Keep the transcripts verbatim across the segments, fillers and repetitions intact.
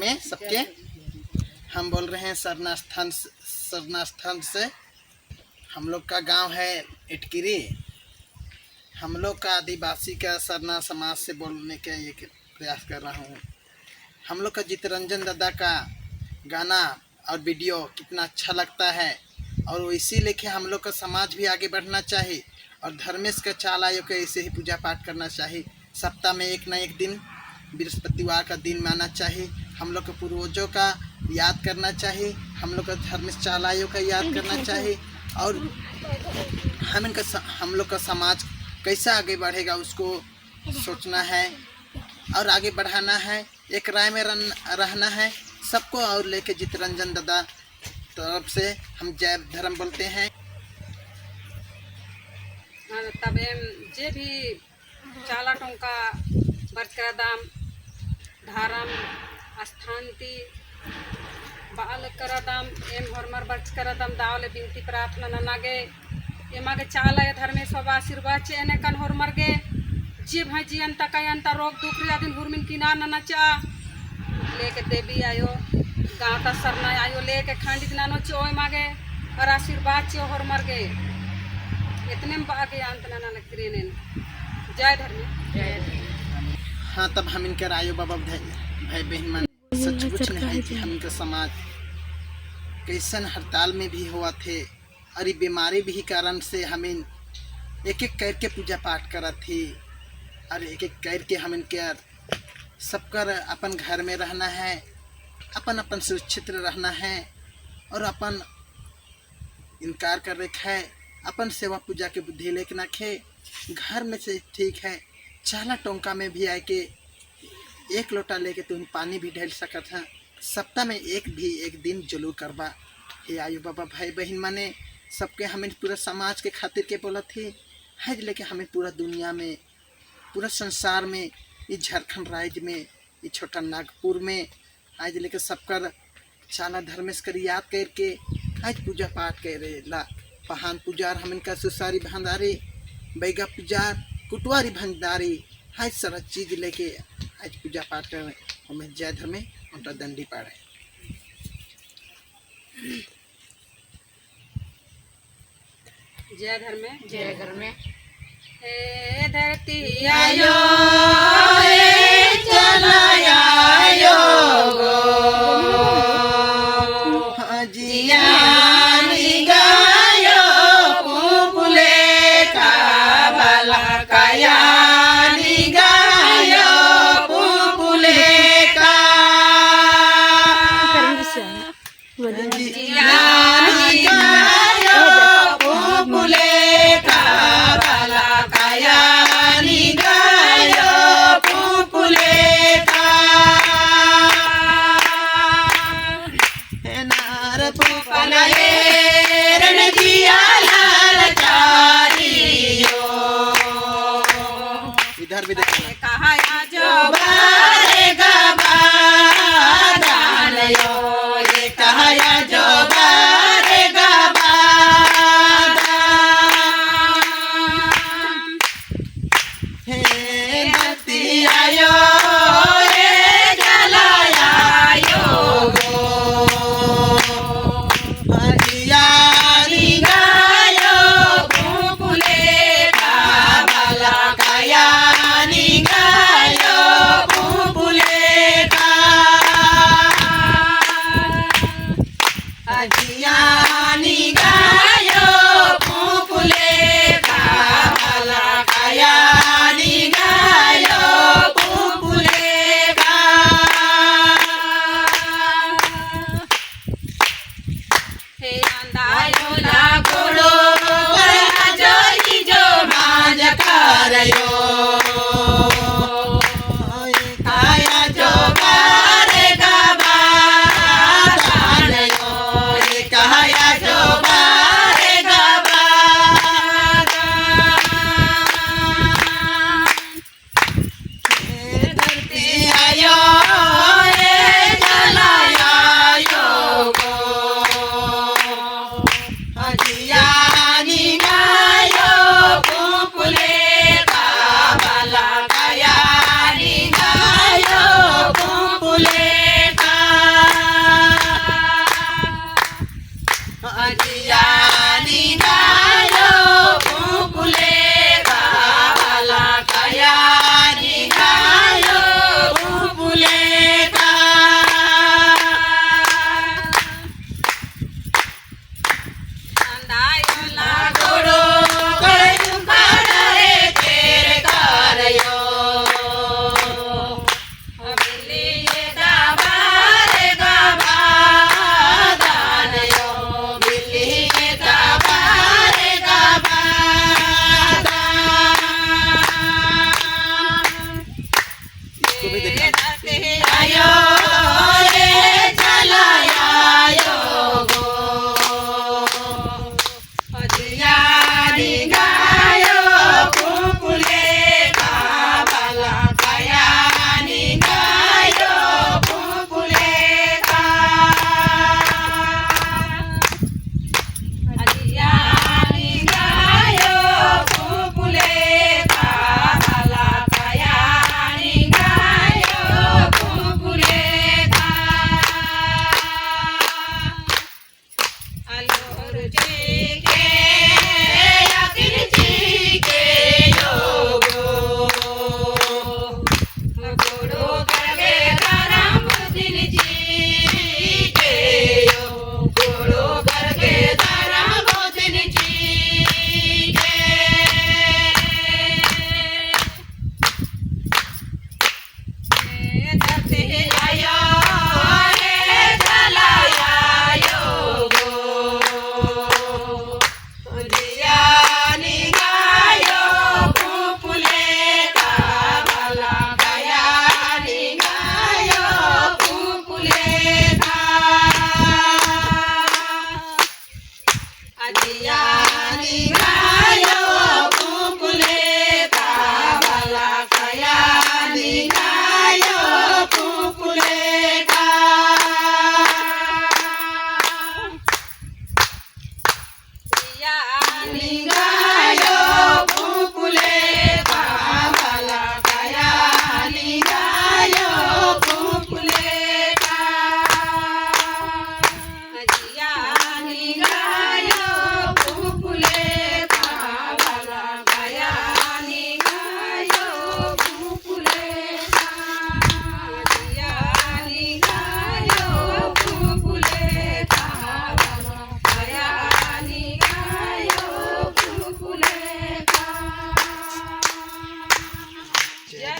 हैं सबके। हम बोल रहे हैं सरना स्थान से, सरना स्थान से। हम लोग का गांव है इटकिरी। हम लोग का आदिवासी का सरना समाज से बोलने का ये प्रयास कर रहा हूँ। हम लोग का चितरंजन दादा का गाना और video कितना अच्छा लगता है, और इसी लेखे हम लोग का समाज भी आगे बढ़ना चाहिए, और धर्मेस का चाला आयो के ऐसे ही पूजा पाठ करना चाहिए। सप्ताह में एक ना एक दिन बृहस्पतिवार का दिन माना चाहिए। हम लोग के पूर्वजों का याद करना चाहिए, हम लोग का धर्मेस चाला आयो का याद करना चाहिए, और हम इनका स-, हम लोग का समाज कैसा आगे बढ़ेगा, उसको सोचना है और आगे बढ़ाना है। एक राय में रन-, रहना है सबको, और लेके चितरंजन दादा तरफ से हम जय धर्म बोलते हैं। हाँ, तब एम जे भी चाला टोंका बरचका रअदम, धर्म स्थान ती बआ लगका रअदम, एम होरमर बरचका रअदम, दव ले बिनती प्रार्थना नना गे, एमा गे चाला आयो धर्मेस बाबा आशीर्वाद चिआ एन एकन होरमर गे, जे भाई जियन ता कयन ता रोग दुख रई अदिन हुरमिन किनार नना चिआ, लेके देवी आयो, गाँव ता सरना आयो लेके खंडित ननो चिओ एमा गे, और आशीर्वाद चिओ होरमर गे। एतने में बआ गे अंत नना लगकी रई एन। जय धर्मेस। हाँ, तब हम इनकर आयो बाबा भाई, भाई बहिन मन, सचमुच नहाई कि हम इनकर समाज कैसन हड़ताल में भी होवत हे, और ई बीमारी भी कारण से हमिन एक एक करके पूजा पाठ करत ही, और एक एक करके हमिन के सबकर अपन घर में रहना है, अपन अपन सुरक्षित रहना है, और अपन इनकार कर रखे है, अपन सेवा पूजा के बुद्धि लेके नखे, घर में से ठीक है, चाला टोंका में भी आए के एक लोटा लेके तुम पानी भी ढाल सकत है। सप्ताह में एक भी एक दिन जरूर करबा। हे आयो बाबा, भाई बहिन मने, सबके हमें पूरा समाज के खातिर के बोलत ही, है लेके हमें पूरा दुनिया में, पूरा संसार में, ई झारखंड राज्य में, ई छोटा नागपुर में, आज लेके सबकर चाला धर्मेस कर याद करके आज पूजा पाठ करे ला। पहान पुजार हमिन का सुसारी भंडारी, बैगा पुजार, कुटवारी भंडारी, आज सारा चीज लेके आज पूजा पाठ करे। हमें जय धर्मे, ओन्टा डंडी पाड़े। जय धर्मे। जय धर्मे। ए धरती आयो, ए चाला आयो गो। जिया निंग्है आयो पुपुले का, बालक आयो निंग्है आयो पुपुले का। जिया निंग्है आयो पुपुले का, बालक आयो निंग्है आयो पुपुले का। एनार पुपला एरन जिया लाल चारियो। इधर भी देखना। कहाया जो बारे गबा दान यो, ये कहाया जो बारे गबा दान। हे धरती आयो, हे चाला आयो गो। जिया निंग्है आयो पुपुले का, बालक आयो निंग्है आयो पुपुले का। जिया निंग्है आयो पुपुले का, बालक आयो निंग्है आयो पुपुले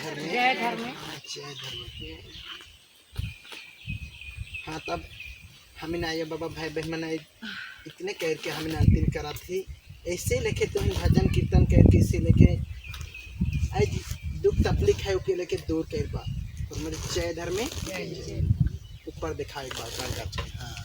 जय धर्मे। जय धर्मे। हाँ, तब हमिन आयो बाबा भाई बहन मन इतने करके हमिन अंतिम करत ही। ऐसे लेके तुम भजन कीर्तन करके ऐसे लेके आई दुख तकलीफ है ओके लेके दूर कर बा। और मेरे जय धर्मे ऊपर दिखाओ एक बार, ऊपर जाके। हाँ।